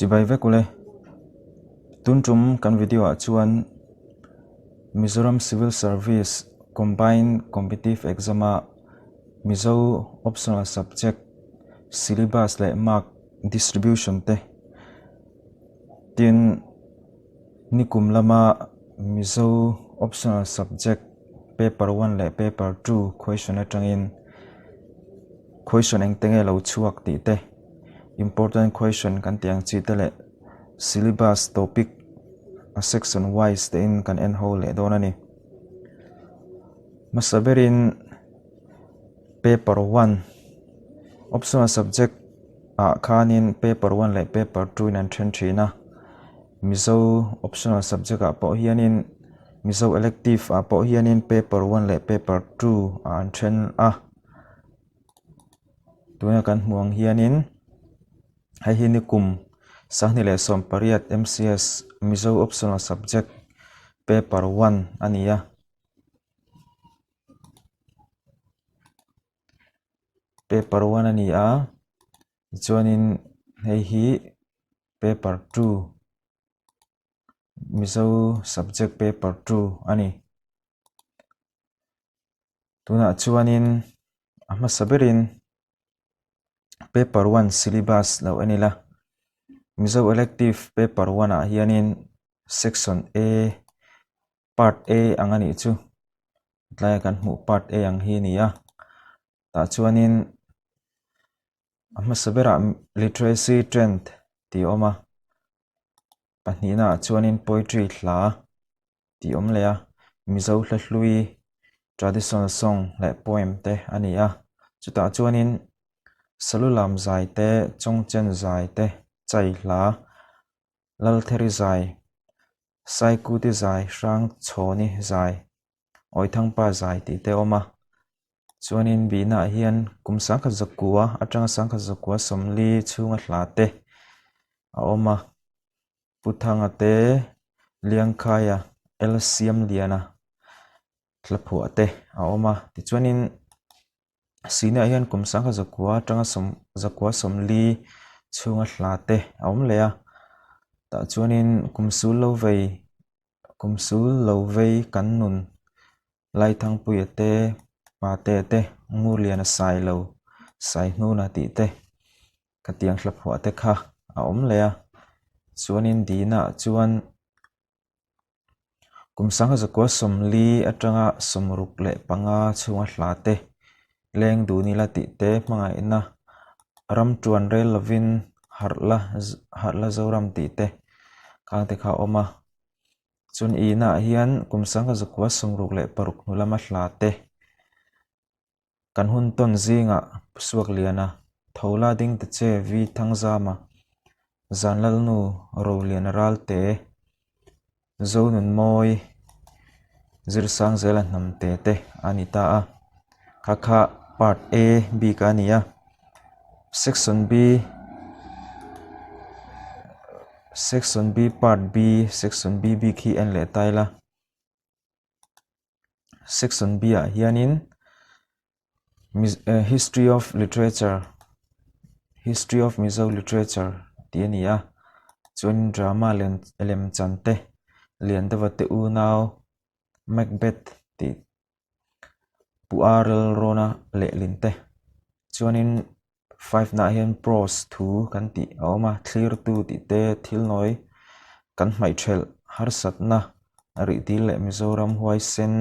Chibai vek ule. Tun tum kan video ah chuan Mizoram Civil Service Combined Competitive Exam a Mizo Optional Subject Syllabus leh Mark Distribution te tin nikum lama Mizo Optional Subject Paper 1 leh Paper 2 question atangin question engte nge lo chhuak tih te important question kan tih ang chi te leh syllabus topic a section wise te in kan en ho leh dawn a ni. Hmasa berin paper 1 optional subject ah khanin paper 1 leh paper 2 in an then thin a Mizo optional subject ah pawh hianin Mizo elective ah pawh hianin paper 1 leh paper 2 ah an then a. Tuna kan hmuh ang hianin hei hi nikum 2018 MCS Mizo Optional Subject Paper 1 a ni a. Paper 1 a ni a tichuanin hei hi Paper 2 Mizo Subject Paper 2 a ni. Tunah chuanin a hmasa berin paper 1 syllabus lo en ila Mizo elective paper 1 ah hianin section A part A ang a nih chu tlaia kan hmuh part A ang hi a ni a tah chuanin a hmasa berah literacy trend tih a awm a pahnihna ah chuanin poetry hla. tih awm leh a, Mizo hla hlui traditional song leh poem te a ni a, chutah chuanin Salulam zai te, Chawngchen zai te, Chai hla, Laltheri zai, Saikuti zai, Hrangchhawni zai, Awithangpa zai tih te a awm a, chuanin bihnaah hian kum 1900 atanga 1940 chhunga hla te a awm a. Pu Thanga te, Liangkhaia, El Siamliana hlaphuah te a awm a. Tichuanin Siniah hian kum 1900 atanga 1940 chhunga hla te a awm leh a. Tah chuanin kum sul lo vei kum sul lo vei kan nun Laithangpuia te, Pate te, Ngurliana Sailo, Saihnuna tih te Khatiang hlaphuah te kha a awm leh a, chuanin Dina chuan kum 1940 atanga 65 chhunga hla te, leng dun ila tih te hmangaihna ram tuan rel lovin harh la harh la Zoram tih te khang te kha a awm a. Chuan Ina hian kum 1966 hnu lama hla te Kan hun tawn zingah Suakliana, Thola ding ta che Vi Thangzama, Zanlalnu Roliana Ralte, Zonunmawi, Zirsangzela Hnamte te a ni ta a. Kha kha Part A bik a ni a. Section B Section B Part B Section B bik hi en leh ta ila. Section B ah hianin History of Literature History of Mizo Literature tih a ni a chuan drama lem lemchan te Liandova te unau Macbeth tih Pu Arel Rawna lehlin te chuanin 5 nah hian prose thu kan tih a awm a thlirtu tih te thil nawi kan hmaih thelh harsatna rih dil leh Mizoram huaisen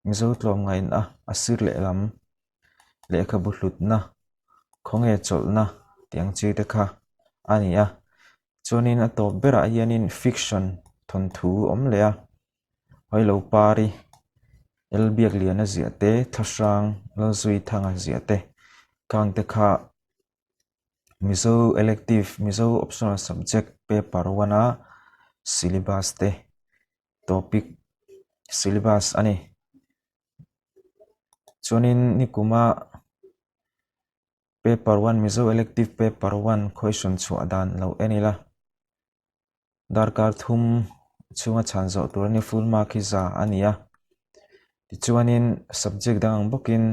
Mizo tlawmngaihna a sir lehlam lehkhabu hlutna khawnge chawlhna tih ang chi te kha a ni a chuanin a tawp berah hianin fiction thawnthu a awm leh a. Hailo Pari, Elbiakliana ziah te, Thlahrang Lalzuithanga ziah te khang te kha Mizo elective, Mizo optional subject paper 1 a syllabus te topic syllabus a ni. Chuanin nikuma paper 1 Mizo elective paper 1 question chhuah dan lo en ila. Darkar thum chhunga chhan zawh tur a ni full mark hi za a ni a tichuanin subject dang ang bawkin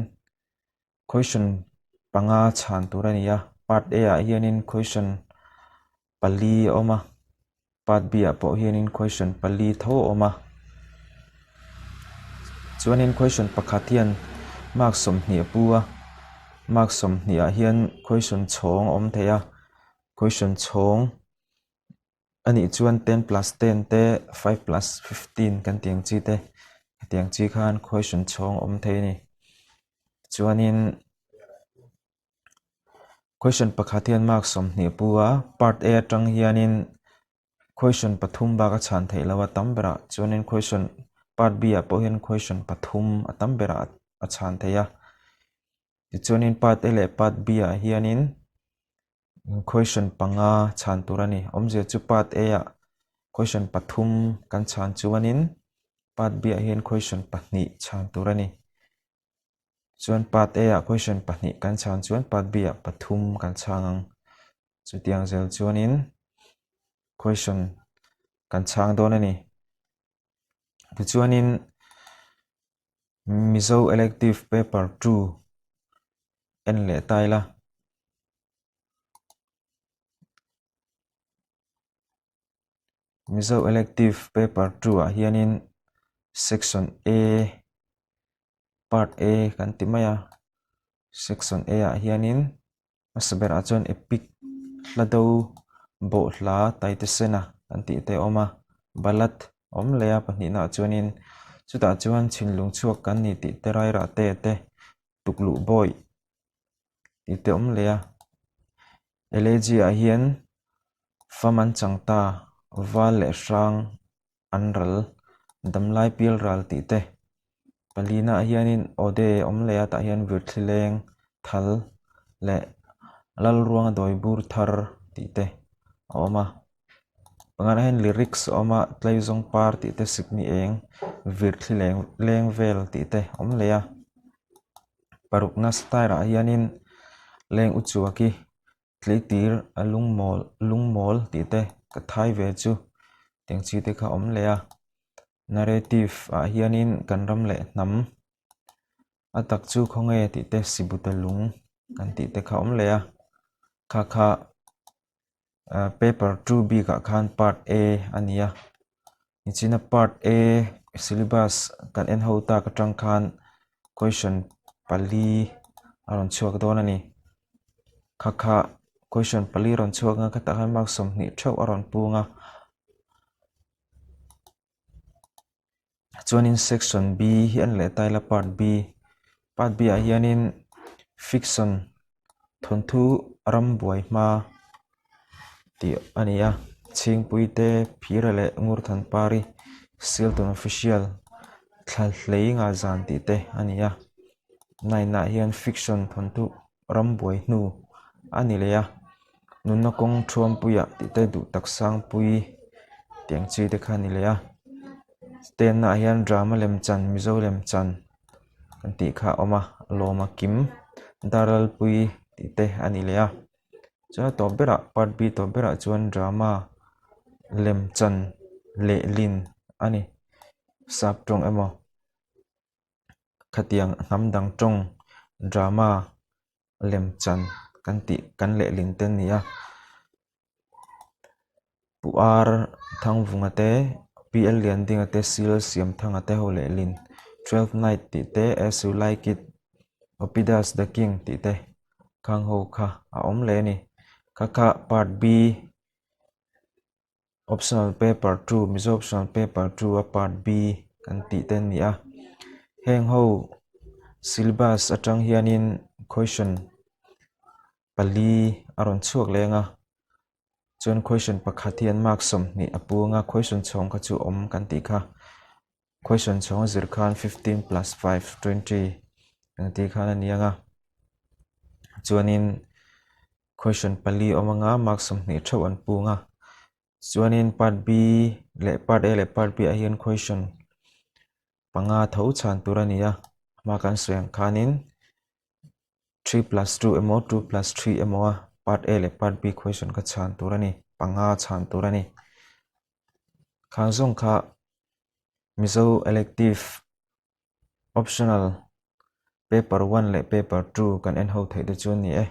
question panga chhan tur a ni a part A ah hianin question. Pali a awm a, part B ah pawh hianin question pali tho a awm a. Chuanin question pakhat hian mark 20 a pu a, mark 20 ah hian question chhawng a awm thei a, question chhawng a nih chuan ten plus ten te five plus fifteen kan tih ang chi te hetiang chi khan question chhawng a awm thei a ni. Chuanin. Question pakhat hian mark 20 a pu a, part A atang hianin question pathum bak a chhan theih loh a tam berah chuanin question part B ah pawh hian question pathum a tam berah a chhan theih a. Tichuanin part A leh part B ah hianin question panga chhan tur a ni. Awmzia chu part A ah question pathum kan chhan chuanin part B ah hian question pahnih chhan tur a ni. Chuan part A ah question pahnih kan chhan chuan part B ah pathum kan chhang ang. Chutiang zel chuanin question kan chhang dawn a ni. Tichuanin Mizo elective paper 2 en leh ta ila. Mizo elective paper 2 ah hianin section A Part A kan ti mai a, section A ah hianin hmasa berah chuan epic hla do bawh hla taite sena kan tih te a awm a, ballad a awm leh a pahnihna ah chuanin chutah chuan chhinlung chhuak kan ni tih te rairah te te tukluh bawih tih te a awm leh a, elegy ah hian fam an chang ta val leh hrang. an ral damlai pial ral tih te palina ah hianin awde awm leh a tah hian virthli leng thal leh lalruanga dawi bur thar tih te a awm a pangana hian lyrics a awm a tleizawng par tih te sikni eng virthli leng leng vel tih te a awm leh a parukna style ah hianin leng u chuaki. Tleitir a lungmawl lungmawl tih te ka thai ve chu tiang chi te kha a awm leh a narrative ah hianin kan ram leh hnam a tak chu khawnge tih te sibuta lung kan tih te kha a awm leh a kha kha ah paper two bik ah khan part A a ni a nichina part A syllabus kan en ho tak atang khan question pali a rawn chhuak dawn a ni. Kha kha question pali rawn chhuak ang a khatah khan mark 20 theuh a rawn pung a. Chuanin section B hi an leh ta ila part B. Part B ah hianin fiction thawnthu ram buai hma tih a ni a. Chhingpui te Phira leh Ngurthanpari Silton Official thla hlei nga zan tih te a ni a. Nine ah hian fiction thawnthu ram buai hnu a ni leh a nunna kawng thuampuiah tih te duh tak sangpui tih ang chi te kha a ni leh a ten ah hian drama lem chan mizo lem chan kan tih kha a awm a lawma kim darlalpui tih te a ni leh a chuan a tawp berah part B tawp berah chuan drama lem chan lehlin a ni sap tawng emaw. Khatiang hnam dang tawng drama lemchan kan tih kan lehlin te a ni a. Pu Ar Thangvunga te PL Liandinga te Sil Siamthanga te ho lehlin Twelve Night tih te As You Like It Opidas The King tih te khang ho kha a awm leh a ni. Kha kha part B. Optional paper 2 Mizo optional paper 2 a part B kan tih te an ni a heng ho syllabus atang hianin question pali a rawn chhuak leng a chuan question pakhat hian mark 20 a pu anga question chhawng kha chu awm kan tih kha question chhawng a zir khan 15 plus 5 20 kan tih khan a ni anga chuanin. Question pali awm anga mark 20 theuh an pung a. Chuanin part B leh part A leh part B ah hian question panga tho chhan tur a ni a. Hma kan sawi ang khanin 3 plus 2 emaw 2 plus 3 emaw a part A leh part B question kha chhan tur a ni. Panga chhan tur a ni. Khang zawng kha Mizo elective optional paper 1 leh paper 2 kan en ho theih te chu a ni e.